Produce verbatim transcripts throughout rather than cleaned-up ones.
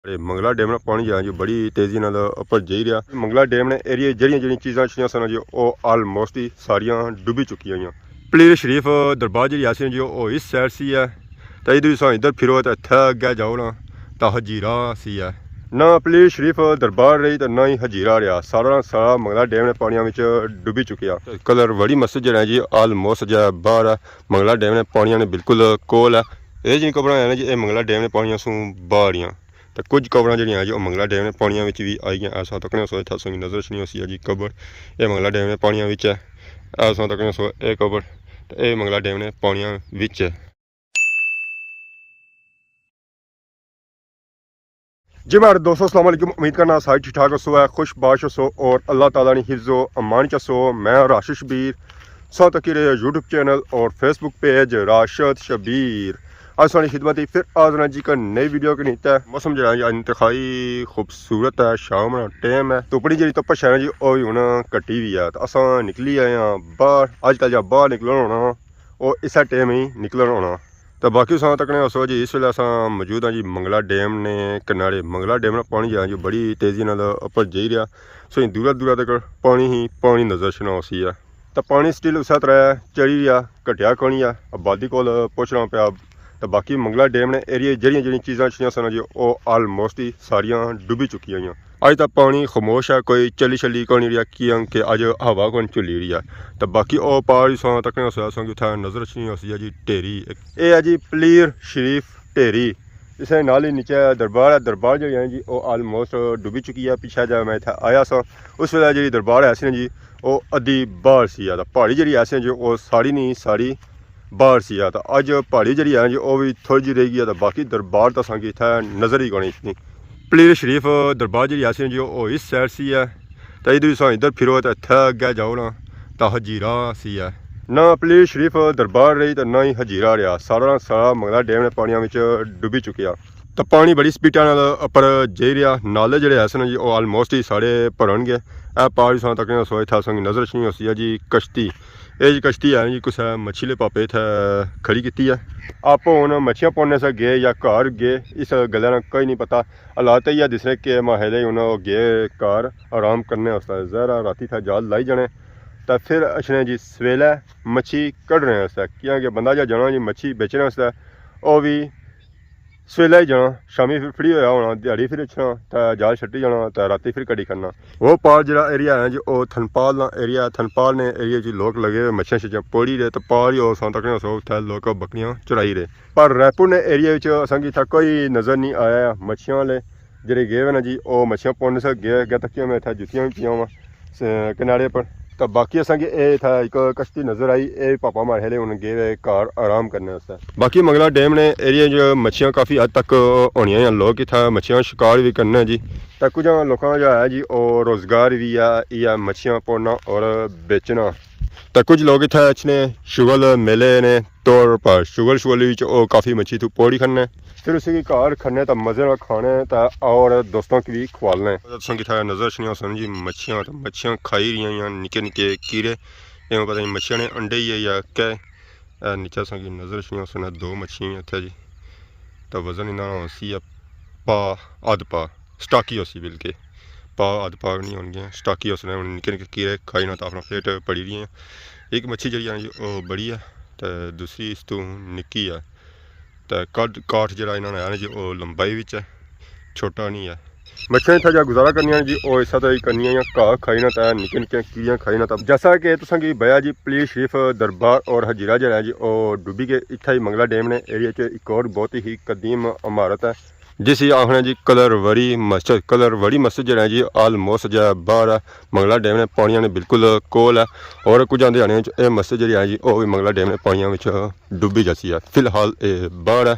تے منگلا ڈیم نا پانی جیہڑا جی بڑی تیزی نال اپر جائی رہیا۔ منگلا ڈیم نے ایریے جیہڑیاں جیہڑیاں چیزاں اچھیاں سن جی، او آلموسٹ ہی ساریاں ڈوبی چکی ہوئیاں۔ پلیر شریف دربار جیہڑی آسی نا جی، او اس سائیڈ سی ہے۔ تے ادھر تساں ادھر پھرو تے اتھے اگے جاؤ نا، تاں ہجیرہ سی ہے۔ نہ پلیر شریف دربار رہی تے نہ ہی ہجیرہ رہیا، سارا نا سارا منگلا ڈیم نے پانیاں وچ ڈوبی چکیا۔ کلر وڑی مسجد جیہڑا ہے جی، آلموسٹ جیہڑا باہر ہے، منگلا ڈیم نے پانیاں نے بالکل کول ہے۔ اے جیہڑیاں قبراں ہیں نا جی، اے منگلا ڈیم نے پانیاں سوں باہر ہیاں۔ تے کچھ قبراں جیہڑیاں ہیں جی، او منگلا ڈیم نے پانیاں وچ وی آئی گیاں۔ ایسا تکنے سو اتھا سنگی نظر اچھنی ہوسی ہے جی قبر، اے منگلا ڈیم نے پانیاں وچ ہے۔ ایسا تکنے سو اے قبر، تے اے منگلا ڈیم نے پانیاں وچ ہے۔ جی میرے دوستو، السلام علیکم۔ امید کرنا سارے ٹھیک ٹھاک ہوسو، ہے خوش باش ہوسو اور اللہ تعالیٰ نی حفظ و امان چ ہوسو۔ میں راشد شبیر، سو تکی رہے یوٹیوب چینل اور فیس بک پیج راشد شبیر۔ اج ساڑی خدمت ہی پھر حاضر ہاں جی، ایک نئی ویڈیو کے نیتے۔ موسم جڑا ہے انتہائی خوبصورت ہے، شام نا ٹائم ہے، دھوپڑی جڑی تپش ہے نا جی، او وی ہن کٹی ہوئی ہے۔ تے اساں نکلی آئے ہاں باہر۔ اج کل جا باہر نکلنا ہونا، او اسے ٹائم ہی نکلنا ہونا۔ تے باقی تساں تکنے ہوسو جی، اس ویلے اساں موجود ہاں جی منگلا ڈیم نے کنارے۔ منگلا ڈیم نا پانی جیہڑا جی بڑی تیزی نال اپر جائی رہیا۔ سو دورا دورا تک پانی ہی پانی نظر اچھنا ہوسی ہے۔ تے پانی سٹل اسے طرح چڑھی رہیا، گھٹیا کونی ہے۔ آبادی کول پہنچنا پیا۔ تے باقی منگلا ڈیم نے ایریے جیہڑیاں جیہڑیاں چیزاں اچھیاں سن جی، او آلموسٹ ہی ساریاں ڈوبی چکی ہوئیاں۔ اج تاں پانی خاموش ہے، کوئی چلی شلی کونی رہیا، کیاں کہ اج ہوا کونی چلی رہی ہے۔ تے باقی او پار تساں تکنے ہوسو، تساں کی اتھا نظر اچھنی ہوسی ہے جی ڈھیری۔ اے ہے جی پلیر شریف ڈھیری۔ اس نے نال ہی نیچے دربار ہے، دربار جیہڑی ہے جی، او آلموسٹ ڈوبی چکی ہے۔ پیچھے جا میں اتھا آیا سا، اس ویلے جیہڑی دربار ہے سی نا جی، او ادھی باہر سی ہے۔ تے پہاڑی جیہڑی ہے سی نا جی، او ساری نی ساری باہر سی ہے۔ تے اج پہاڑی جیہڑی ہے نا جی، او وی تھوڑی جی رہ گئی ہے۔ تے باقی دربار تاں اساں کی اتھا نظر ہی کونی اتنی۔ پلیر شریف دربار جیہڑی ہے سی نا جی، او اس سائیڈ سی ہے۔ تے ادھر تساں ادھر پھرو تے اتھے اگے جاؤ نا، تاں ہجیرہ سی ہے۔ نہ پلیر شریف دربار رہی تے نہ ہی ہجیرہ رہیا، سارا نا سارا منگلا ڈیم نے پانیاں وچ ڈوبی چکیا۔ تے پانی بڑی سپیڈا نال اپر جائی رہیا، نالے جیہڑے ہے سن جی، او آلموسٹ ہی سارے بھرن گئے۔ اے پار تساں تکنے ہوسو، اتھا تساں کی نظر اچھنی ہوسی ہے جی کشتی۔ اے جی کشتی ہے جی، کسے مچھی لے پاپے اتھے کھڑی کیتی ہے۔ آپ ہن مچھیاں پوڑنے سے گئے یا گھر گئے، اس گلا نا کوئی نہیں پتا۔ حالات ایہہ دسنے کہ ماحلے ہن او گئے گھر آرام کرنے واسطے۔ ظاہر ہے راتی تھا جال لائی جانے، تے پھر اچھنے جی سویلے مچھی کڈنے واسطے، کیاں کہ بندہ جا جانا جی مچھی بیچنے واسطے، او وی سویلے ہی جانا۔ شامی پھر فری ہویا ہونا، دیہاڑی پھر اچھنا، تے جال چھٹی جانا، تے راتی پھر کڈی کھڑنا۔ او پار جیہڑا ایریا ہے جی، او تھنپال نا ایریا ہے۔ تھنپال نے ایریا جی لوک لگے ہوئے مچھیاں شچھیاں پوڑی رہے، تے پار ہی او تساں تکنے ہوسو اتھے لوک بکریاں چرائی رہے۔ پر رائے پور نے ایریا وچ اساں کی اتھا کوئی نظر نہیں آیا مچھیاں والے۔ جیہڑے گئے ہوئے نا جی، او مچھیاں پوڑنے سے گئے، اگے تکیاں میں اتھا جتیاں وی پیاں وا کنارے پر۔ تے باقی اساں کی اے اتھا ایک کشتی نظر آئی، اے پاپا ماڑے ہلے ہن گئے ہوئے گھر آرام کرنے واسطے۔ باقی منگلا ڈیم نے ایریا جو مچھیاں کافی حد تک ہونیاں ہیں، لوک اتھا مچھیاں شکار وی کرنے جی۔ تے کچھ لوکاں جو ہے جی، او روزگار وی ہے، اے ہے مچھیاں پوڑنا اور بیچنا۔ تے کچھ لوک اتھا اچھنے شغل میلے نے طور پر شغل شغل وچ او کافی مچھی تو پوڑی کھڑنے۔ پھر اسی کی گھر کھڑنے تے مزے نال کھانے تے اور دوستاں کی وی کھوالنے۔ تساں کی اتھا نظر اچھنیاں سن جی مچھیاں، تے مچھیاں کھائی رہیاں یا نکے نکے کیڑے۔ ایویں پتہ نہیں مچھیاں نے انڈے ہی ہے یا کیا ہے۔ اے نیچے تساں کی نظر اچھنیاں سن دو مچھیاں ہی اتھے جی۔ تے وزن انہاں نا ہوسی ہے پا، ادھ پا، سٹاکی ہوسی بلکہ۔ پا، ادھ پا نہیں ہونگیاں، سٹاکی ہوسن، ہن نکے نکے کیڑے کھائی نا تے اپنا پیٹ بھری رہی ہیں۔ ایک مچھی جیہڑی ہے نا جی، او بڑی ہے، تے دوسری اس تو نکی ہے۔ تے قد کاٹھ جیہڑا انہاں نے ہے نا جی، او لمبائی وچ ہے، چھوٹا نہیں ہے۔ مچھیاں اتھا جا گزارا کرنیاں جی، او اس طرح ہی کرنیاں یا گھاہ کھائی نا تے نکے نکے کیڑیاں کھائی نا تے۔ جیسا کہ تساں کی بیا جی، پلیر شریف دربار اور ہجیرہ جیہڑا ہے جی، او ڈوبی گئے۔ اتھا ہی منگلا ڈیم نے ایریا چ ایک اور بہت ہی قدیم عمارت ہے، جس ہی آخنے جی کلر وری مسجد۔ کلر وری مسجد جیہڑا ہے جی، آلموسٹ جیہڑا باہر ہے، منگلا ڈیم نے پانیاں نے بالکل کول ہے۔ اور کچھ آندے آنے وچ اے مسجد جیہڑی ہے جی، او وی منگلا ڈیم نے پانیاں وچ ڈوبی جاسی ہے۔ فی الحال اے باہر ہے،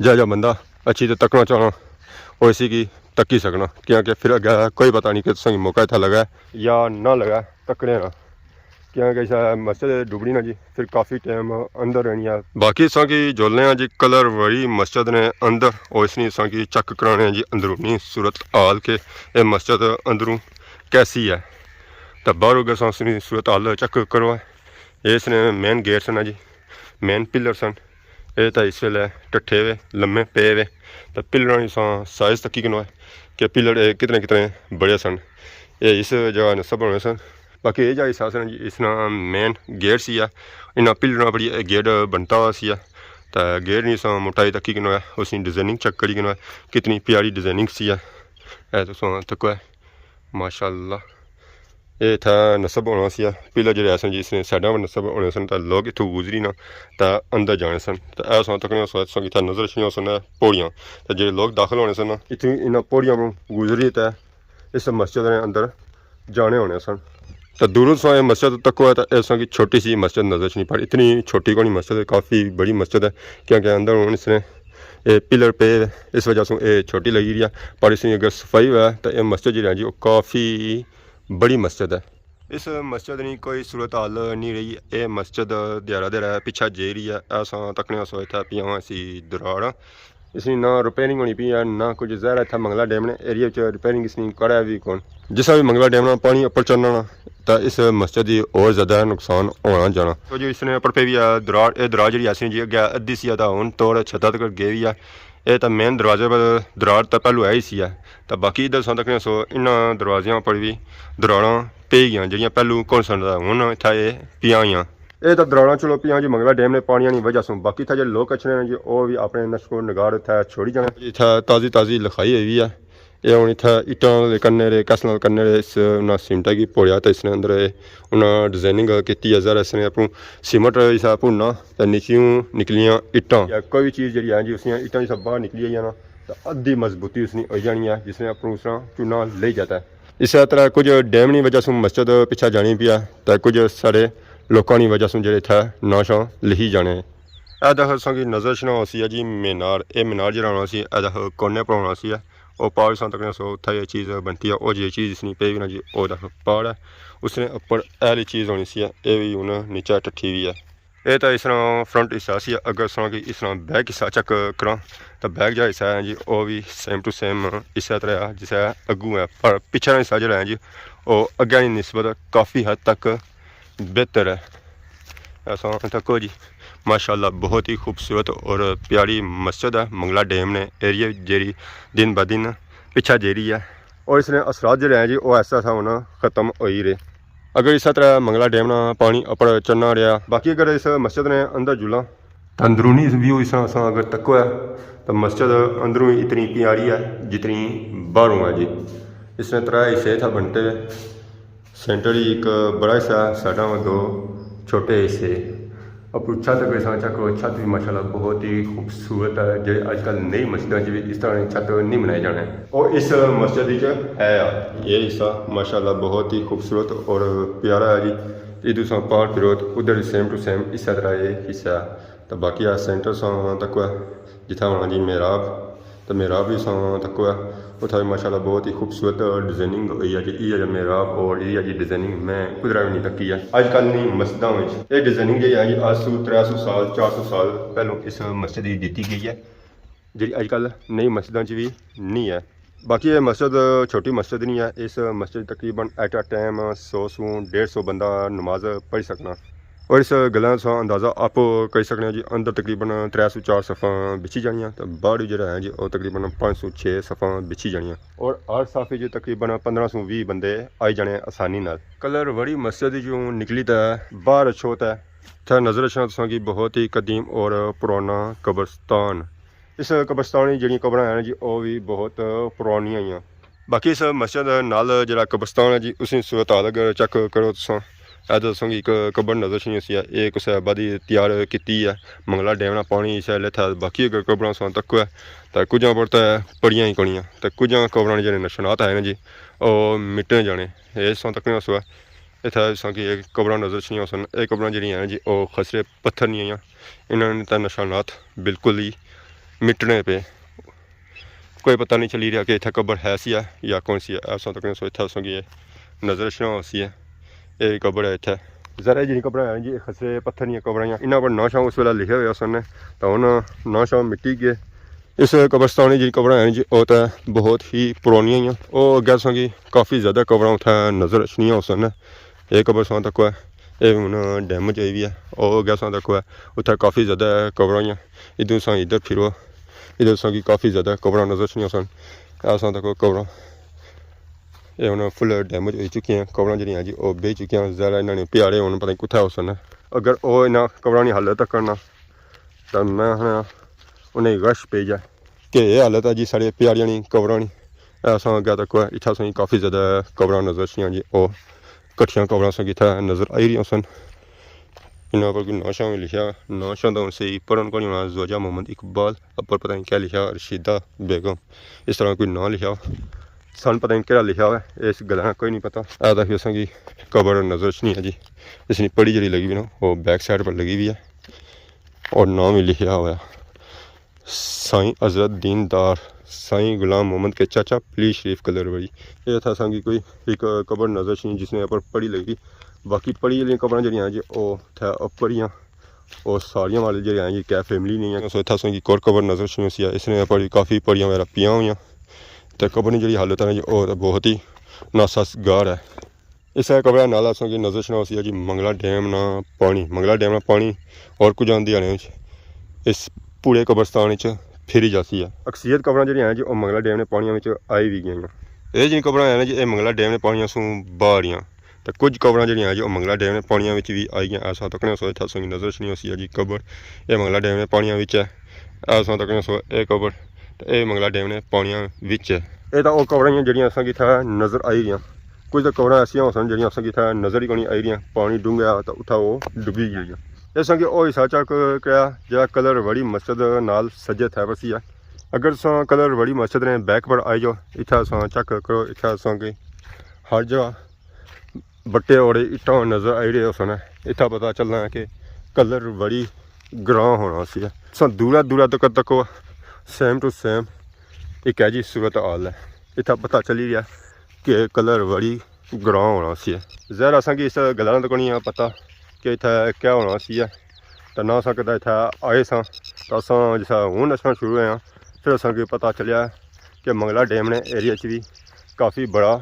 جا جا بندہ اچھی تے تکنا چاہنا، او اسی کی تکی سکنا، کیونکہ پھر اگے کوئی پتہ نہیں کہ تساں کی موقع اتھا لگا ہے یا نہ لگا ہے تکنے نا۔ کیونکہ اس مسجد ڈوبنی نا جی، پھر کافی ٹائم اندر رہنی ہے۔ باقی اساں کی جولنے آں جی کلر وری مسجد نے اندر، اور اس نے اساں کی چیک کرانے آں جی اندرونی صورت حال کہ اے مسجد اندروں کیسی ہے۔ تے باہروں گے اساں اس نی صورت حال چیک کرو۔ اے اس نے مین گیٹ سن جی، مین پلر سن۔ اے تاں اس ویلے ٹٹھے وے، لمے پے وے، تاں پلراں نی ساں سائز تکی کنو ہے کہ پلر اے کتنے کتنے بڑے سن۔ اے اس جگہ نصب ہونے سن۔ باقی اے جگہ اس آسن جی، اس نا مین گیٹ سی ہے، انہاں پلراں پڑی اے گیٹ بنتا ہوا سی ہے۔ تاں گیٹ نی ساں موٹائی تکی کنو ہے، اس نی ڈیزائننگ چیک کری کنو ہے، کتنی پیاری ڈیزائننگ سی ہے۔ اے تساں تکو ہے، ماشاءاللہ۔ اے اتھا نصب ہونا سی، پلر جڑے آسن جی اس نے سائیڈاں پر نصب ہونے سن، تاں لوگ اتھوں گزری نا تاں اندر جانے سن۔ تاں اے ساں تکنے سو، ساں اتھا نظر اچھنیاں سن پوڑیاں، تاں جڑے لوگ داخل ہونے سن اتھوں انہاں پوڑیاں پر گزری تے اس مسجد نے اندر جانے ہونے سن۔ تاں دوروں ساں اے مسجد تکو ہے تاں اے ساں کی چھوٹی سی مسجد نظر اچھنی، پر اتنی چھوٹی کونی مسجد ہے، کافی بڑی مسجد ہے، کیونکہ اندر ہن اس نے اے پلر پے، اس وجہ سوں اے چھوٹی لگی رہی ہے۔ پر اس نی اگر صفائی ہوئے تاں اے مسجد جڑی ہے جی، او کافی بڑی مسجد ہے۔ اس مسجد نی کوئی صورت حال نہیں رہی۔ اے مسجد دیہاڑا دیہاڑا پچھا جائی رہی ہے۔ اساں تکنے سو اتھا پیاں سی دراڑ، اس نی نہ ریپیئرنگ ہونی پئی ہے، نہ کچھ۔ ظاہر ہے اتھا منگلا ڈیم نے ایریا وچ ریپیئرنگ اس نی کرا وی کون۔ جسا وی منگلا ڈیم نا پانی اپر چڑھنا نا، تاں اس مسجد دی اور زیادہ نقصان ہونا جانا۔ تو جو اس نے اپر پہ وی ہے دراڑ، اے دراڑ جڑی اسی جی اگے ادھی سی ہے، تاں ہن توڑ چھتا تک گئی وی ہے۔ اے تاں مین دروازے پر دراڑ تاں پہلو ہے ہی سی ہے، تاں باقی ادھر ساں تکنے سو انہاں دروازیاں پر وی دراڑاں پئی گیاں، جڑیاں پہلو کون سن، تاں ہن اتھا اے پیاں ہویاں۔ اے تاں دراڑاں چلو پیاں جی منگلا ڈیم نے پانیاں نی وجہ سوں، باقی اتھا جڑے لوک اچھنے نے جی، او وی اپنے نشو و نگار اتھا چھوڑی جانے۔ اتھا تازی تازی لکھائی ہوئی وی ہے۔ اے ہن اتھا اٹاں نال کرنے رہے، کس نال کرنے رہے، اس انہاں سیمٹا کی پوڑیا تاں اس نے اندر اے انہاں ڈیزائننگ کیتی ہے۔ ظاہر اس نے اپروں سیمٹ اسا پھننا تاں نیچیوں نکلیاں اٹاں۔ یا کوئی وی چیز جڑی ہے جی، اس نیاں اٹاں جسا باہر نکلی آئی ہے نا، تاں ادھی مضبوطی اس نی ہوئی جانی ہے، جس نے اپروں اس نا چونا لئی جاتا ہے۔ اسے طرح کچھ ڈیم نی وجہ سوں مسجد پچھا جانی پیا، تاں کچھ سارے لوکاں نی وجہ سوں جڑے اتھا ناں شاں لکھی جانے۔ اے دیکھو تساں کی نظر اچھنا ہوسی ہے جی مینار، اے مینار جڑا ہونا سی، اے دیکھو کونے پر ہونا سی ہے۔ او پہاڑ تساں تکنے سو، اتھا اے چیز بنتی ہے، او جے چیز اس نی پئی وی نا جی، او دیکھو پہاڑ ہے، اس نے اپر اے آلی چیز ہونی سی ہے، اے وی ہن نیچے ٹٹھی وی ہے۔ اے تاں اس طرح فرنٹ حصہ سی، اگر تساں کی اس طرح بیک حصہ چیک کراں تاں بیک جا حصہ ہے جی، او وی سیم ٹو سیم اسے طرح ہے جسے اگوں ہے، پر پچھے نا حصہ جڑا ہے جی، او اگے نی نسبت کافی حد تک بہتر ہے۔ اساں تکو جی، ماشاءاللہ بہت ہی خوبصورت اور پیاری مسجد ہے۔ منگلا ڈیم نے ایریا جیڑی دن بہ دن پچھا جائی رہی ہے، اور اس نے اثرات جڑے ہیں جی، او ایسا سا ہونا ختم ہوئی رہے۔ اگر اسے طرح منگلا ڈیم نا پانی اپر چڑھنا رہیا، باقی اگر اس مسجد نے اندر جلاں تاں اندرونی ویو اس طرح اساں اگر تکو ہے تاں مسجد اندروں اتنی پیاری ہے جتنی باہروں ہے جی۔ اس نے ترے حصے تھا بنتے، سینٹر ہی ایک بڑا حصہ، سائیڈاں دو چھوٹے حصے۔ اپر چھت اگر اساں چیک کرو، چھت بھی ماشاءاللہ بہت ہی خوبصورت ہے، جڑے اج کل نئی مسجداں چ بھی اس طرح نی چھت نہیں بنائی جانے۔ اور اس مسجد وچ ہے آ، یہ حصہ ماشاءاللہ بہت ہی خوبصورت اور پیارا ہے جی۔ ادھر تساں پار پھرو تاں ادھر سیم ٹو سیم اسے طرح یہ حصہ ہے۔ تاں باقی آ سینٹر تساں تکو ہے، جتھا ہونا جی محراب، تاں محراب وی تساں تکو ہے۔ اتھا وی ماشاءاللہ بہت ہی خوبصورت ڈیزائننگ ہوئی ہے جی۔ ایہہ جا محراب اور ایہہ جی ڈیزائننگ میں کدرا وی نہیں تکی ہے۔ اج کل نی مسجداں وچ اے ڈیزائننگ جیہڑی ہے جی، اج سوں ترے سو سال، چار سو سال پہلوں اس مسجد وچ دتی گئی ہے، جیہڑی اج کل نئی مسجداں چ وی نہیں ہے۔ باقی اے مسجد چھوٹی مسجد نہیں ہے، اس مسجد تقریباً ایٹ اے ٹائم سو سوں ڈیڑھ سو بندہ نماز پڑھی سکنا۔ اور اس گلاں سا اندازہ آپ کری سکنے ہاں جی، اندر تقریباً ترے سو چار صفاں بچھی جانیاں، تے باہر جڑا ہے جی، او تقریباً پانچ سو چھ صفاں بچھی جانیاں۔ اور ہر صف وچ تقریباً پندرہ سو ویہہ بندے آئی جانے آسانی نال۔ کلر وڑی مسجد جو نکلی تے باہر اچھو تے اتھے نظر اچھنا تساں کی بہت ہی قدیم اور پرانا قبرستان۔ اس قبرستان وچ جڑیاں قبراں ہیں جی، او وی بہت پرانیاں ہیاں۔ باقی اس مسجد نال جڑا قبرستان ہے جی، اس نی صورت حال اگر چیک کرو تساں، اے تساں کی ایک قبر نظر اچھنی ہوسی ہے، اے کسے آبادی تیار کیتی ہے، منگلا ڈیم نا پانی اس ویلے تھا۔ باقی اگر قبراں تساں تکو ہے، تے کجھاں پر تے پڑیاں ہی کونیاں، تے کجھاں قبراں نے جڑے نشانات آئے نا جی، او مٹے جانے۔ اے تساں تکنے ہوسو ہے، اتھے تساں کی ایک قبراں نظر اچھنیاں ہوسن۔ اے قبراں جڑیاں ہیں جی، او خسرے پتھر نیاں ہیاں، انہاں نے تے نشانات بالکل ہی مٹنے پے۔ کوئی پتہ نہیں چلی رہیا کہ اتھا قبر ہے سی ہے یا کون سی ہے۔ اساں تکنے سو اتھا اساں کی نظر اچھنا ہوسی ہے۔ اے قبر ہے اتھا۔ ذرا جڑی قبراں ہیں جی، خسرے پتھر نیاں قبراں ہیاں۔ انہاں پر ناں شاں اس ویلے لکھے ہوئے سن، تاں ہن ناں شاں مٹی گئے۔ اس قبرستان جڑی قبراں ہیں جی، او تاں بہت ہی پرانیاں ہیاں۔ او اگے اساں کی کافی زیادہ قبراں اتھا نظر اچھنیاں ہوسن۔ اے قبرستان تکو ہے، اے ہن ڈیمیج ہوئی وی ہے۔ او اگے اساں تکو ہے، اتھے کافی زیادہ قبراں ہیاں۔ ادھر اساں ادھر پھرو، ادھر اساں کی کافی زیادہ قبراں نظر اچھنیاں سن۔ اے اساں تکو قبراں، اے ہن فل ڈیمیج ہوئی چکی ہیں۔ قبراں جیہڑیاں جی او بہہ چکیاں۔ ظاہر ہے انہاں نے پیارے ہن پتہ نہیں کتھے ہوسن۔ اگر او انہاں قبراں نی حالت تکن نا، تاں میں آخنا انہیں غش پئی جائے کہ اے حالت ہے جی ساڑے پیاریاں نی قبراں نی۔ اے اساں اگے تکو ہے، اتھے اساں کی کافی زیادہ قبراں نظر اچھنیاں جی، او کٹھیاں قبراں اساں کی اتھے نظر آئی رہیاں سن۔ انہاں پر کوئی ناں شاں وی لکھیا، ناں شاں تاں ہن صحیح پڑھن کونی ہونا، زوجہ محمد اقبال، اپر پتہ نہیں کیا لکھیا، رشیدہ بیگم، اس طرح کوئی ناں لکھیا۔ سن پتہ نہیں کیڑا لکھیا ہویا، اس گلا نا کوئی نہیں پتہ۔ اے تاں فر اساں کی قبر نظر اچھنی ہے جی، اس نی پڑی جیہڑی لگی ہوئی نا، او بیک سائیڈ پر لگی ہوئی ہے۔ اور ناں وی لکھیا ہویا، سائیں حضرت دیندار، سائیں غلام محمد کے چاچا، پلی شریف کلروڑی۔ اے اتھا اساں کی کوئی ہک قبر نظر اچھنی جس نے اپر پڑی لگی۔ باقی پڑی آلیاں قبراں جیہڑیاں جی او اتھے اپر ہیاں، او ساریاں والے جیہڑے ہیں جی کہہ فیملی نہیں ہے۔ سو اتھا اساں کی ہک اور قبر نظر اچھنی ہوسی ہے، اس نے اپر وی کافی پڑیاں وغیرہ پیاں ہویاں۔ تے قبر نی جیہڑی حالت ہے نا جی، او تاں بہت ہی ناسازگار ہے۔ اس قبر نال اساں کی نظر اچھنا ہوسی ہے جی منگلا ڈیم نا پانی، منگلا ڈیم نا پانی اور کجھ آندی آنے وچ اس پورے قبرستان وچ پھری جاسی ہے۔ اکثریت قبراں جیہڑیاں ہیں جی او منگلا ڈیم نے پانیاں وچ آئی وی گئیاں۔ اے جیہڑیاں قبراں ہیں نا جی، اے منگلا ڈیم نے پانیاں سوں باہر ہیاں۔ تے کجھ قبراں جیہڑیاں ہیں جی او منگلا ڈیم نے پانیاں وچ وی آئی گئیاں۔ ایسا تکنے سو اتھا اساں کی نظر اچھنی ہوسی ہے جی قبر، اے منگلا ڈیم نے پانیاں وچ ہے۔ ایسا تکنے سو اے قبر، تے اے منگلا ڈیم نے پانیاں وچ ہے۔ اے تاں او قبراں ہیاں جیہڑیاں اساں کی اتھا نظر آئی رہیاں۔ کجھ تاں قبراں ایسیاں ہوسن جیہڑیاں اساں کی اتھا نظر ہی کونی آئی رہیاں، پانی ڈونگھا تاں اتھا او ڈبی گئی ہیاں۔ اے اساں کی او حصہ چیک کریا جیہڑا کلروڑی مسجد نال سجے تھے پسی ہے۔ اگر تساں کلروڑی مسجد نے بیک پر آئی جاؤ، اتھا تساں چیک کرو، اتھا تساں کی ہر جگہ بٹے اور اٹاں نظر آئی رہے ہوسن۔ اتھا پتہ چلنا ہے کہ کلروڑی گراں ہونا سی ہے۔ تساں دورا دورا تک تکو، سیم ٹو سیم اک ہے جی صورت حال ہے۔ اتھا پتہ چلی رہیا کہ کلروڑی گراں ہونا سی ہے۔ ظاہر اساں کی اس گلا نا تکو نہیں پتہ کہ اتھا کیا ہونا سی ہے، تے نہ اساں کدے اتھا آئے ساں۔ تے اساں جسا ہن اچھنا شروع ہوئے ہاں، پھر اساں کی پتہ چلیا کہ منگلا ڈیم نے ایریا چ وی کافی بڑا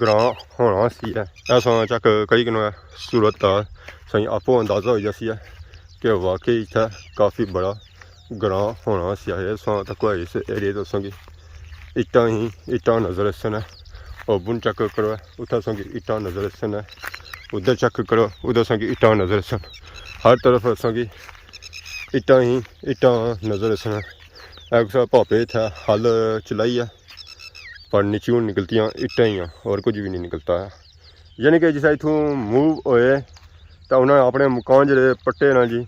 گراں ہونا سی ہے۔ ایسا چیک کری کنو ہے صورت حال، سائیں آپوں اندازہ ہوئی جاسی ہے کہ واقعی اتھا کافی بڑا گراں ہونا سی ہے۔ ایسا تکو اس ایریا تو اساں کی اٹاں ہی اٹاں نظر اچھن ہے۔ او بن چیک کرو ہے، اتھا اساں کی اٹاں نظر اچھن ہے۔ ادھر چیک کرو، ادھر اساں کی اٹاں نظر اچھن۔ ہر طرف اساں کی اٹاں ہی اٹاں نظر اچھن۔ ایک سا پاپے اتھا ہل چلائی ہے، پر نیچوں نکلتیاں اٹاں ہی ہیں اور کچھ بھی نہیں نکلتا ہے۔ یعنی کہ جسا اتھوں موو ہوئے تاں انہاں اپنے مکان جڑے پٹے نا جی،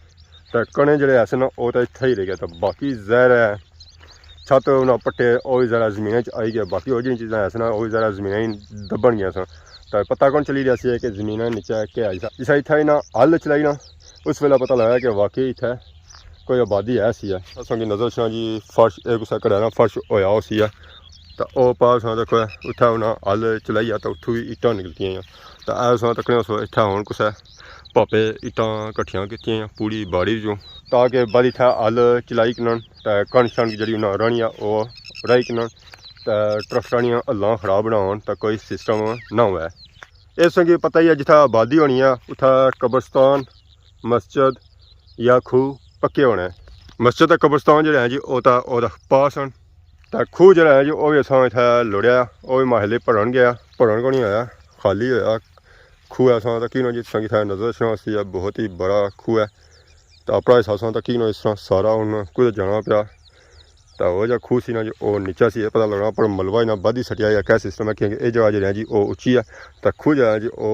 تاں کنے جڑے ایسے نا، او تاں اتھا ہی رہ گیا۔ تاں باقی ظاہر ہے چھت انہاں پٹے، او وی ذرا زمیناں چ آئی گیا۔ باقی او جڑیاں چیزاں ایسے نا، او وی ذرا زمیناں ہی دبن گیا سن۔ تاں پتہ کون چلی رہیا سی کہ زمیناں نیچے کیا ہے۔ جسا اتھا انہاں ہل چلائی نا، اس ویلے پتہ لگا کہ واقعی اتھا کوئی آبادی ہے سی ہے۔ اساں کی نظر اچھنا جی فرش، اے کسا گھرا نا فرش ہویا ہو سی ہے۔ تاں او پار اساں تکو اتھا انہاں ہل چلائی ہے تاں اتھوں وی اٹاں نکلتیاں ہیں۔ تاں اے اساں تکنے سو اتھا ہن کسا پاپے اٹاں کٹھیاں کیتیاں ہیں پوری باڑی وچوں، تاکہ بعد اتھا ہل چلائی کنن تے کن شن جڑی انہاں رہنی ہے او رائی کنن تے ٹرسٹاں نیاں ہلاں خراب نہ ہون تاں کوئی سسٹم نہ ہوئے۔ اس سنگی پتہ ہی ہے جتھا آبادی ہونی ہے اتھا قبرستان، مسجد یا کھوہ پکے ہونے۔ مسجد تے قبرستان جڑے ہیں جی او تاں او تاں پاس ہن۔ تے کھوہ جڑا ہے جی او وی اساں اتھا لوڑیا، او وی ماحلے بھرن گیا، بھرن کو نہیں ہویا، خالی ہویا۔ کھوہ اساں تاں کینو جی تساں کی اتھا نظر اچھنا سی، بہت ہی بڑا کھوہ ہے۔ تے اپنا حصہ اساں تاں کینو اس طرح سارا ہن کدھر جانا پیا۔ تے او جا کھوہ سی نا جی او نیچا سی، اے پتہ لگنا پر ملبہ انہاں بدھی سٹیا یا کیا سسٹم ہے، کیونکہ اے جگہ جڑی ہے جی او اچی ہے۔ تے کھوہ جڑا ہے جی او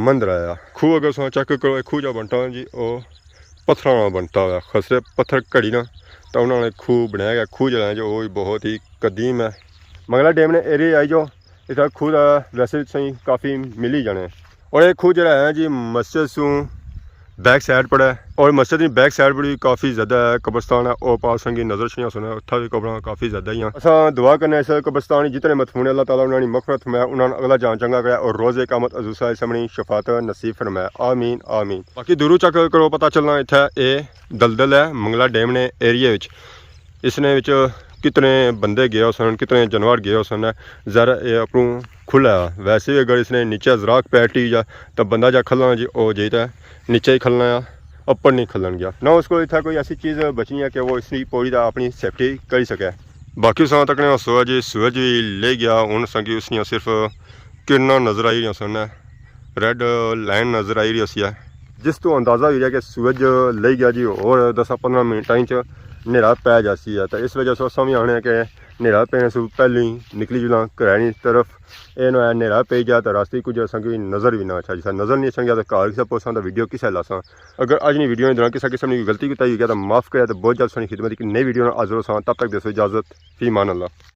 مندر آیا۔ کھوہ اگر تساں چیک کرو، اے کھوہ جا بنتا جی او پتھراں نال بنتا ہوا، خسرے پتھر گھڑی نا تاں انہاں نے کھوہ بنایا گیا۔ کھوہ جڑا ہے جی او وی بہت ہی قدیم ہے۔ منگلا ڈیم نے ایریا آئی جاؤ، اتھا کھوہ دا ویسے تساں کافی ملی جانے۔ اور اے کھوہ جڑا ہے جی مسجد سوں بیک سائیڈ پر ہے، اور مسجد نی بیک سائیڈ پر بھی کافی زیادہ قبرستان ہے۔ او پاس سنگی نظر اچھنیاں سن، اتھا بھی قبراں کافی زیادہ ہی ہیں۔ اساں دعا کرنے اس قبرستان جتنے مدفون ہیں، اللہ تعالیٰ انہاں نی مغفرت فرمائے، انہاں نا اگلا جان چنگا کرے، اور روز قیامت حضور صلی اللہ علیہ وسلم نی شفاعت نصیب فرمائے۔ آمین، آمین۔ باقی دوروں چیک کرو، پتہ چلنا اتھا اے دلدل ہے منگلا ڈیم نے ایریا وچ۔ اس نے وچ کتنے بندے گئے ہوسن، کتنے جانور گئے ہوسن، ظاہر ہے اے اپروں کھلا ہے۔ ویسے بھی اگر اس نے نیچے زراک پیٹی جا، تاں بندہ جا کھلنا جی، او جائی تے نیچے ہی کھلنا ہے، اپر نہیں کھلن گیا۔ نہ اس کو اتھا کوئی ایسی چیز بچنی ہے کہ وہ اس نی پوری دا اپنی سیفٹی کری سکے۔ باقی اساں تکنے سورج، سورج بھی لے گیا، ہن اساں کی اس نیاں صرف کرناں نظر آئی رہیاں سن، ریڈ لائن نظر آئی رہی سی ہے، جس تو اندازہ ہوئی رہیا کہ سورج لئی گیا جی، اور دس پندرہ منٹاں اچ نیرا پے جاسی ہے۔ تو اس وجہ سے اساں بھی آنے کہ نیرا پینے سے پہلے ہی نکلی جلاں گھرے نی طرف۔ اے نہ ہوئے نیرا پئی جا تو راستے کچھ اساں کی نظر بھی نہ اچھا جی، نظر نہیں اچھا گیا تو گھر کسے پہنچاں تو ویڈیو کسے لاساں۔ اگر اج نی ویڈیو نے دوران کسے قسم نی غلطی کوتاہی ہوئی گیا تو معاف کرے، تو بہت جلد سنی خدمت ایک نئی ویڈیو نال حاضر ہوساں۔ تب تک دیسو اجازت، فی امان اللہ۔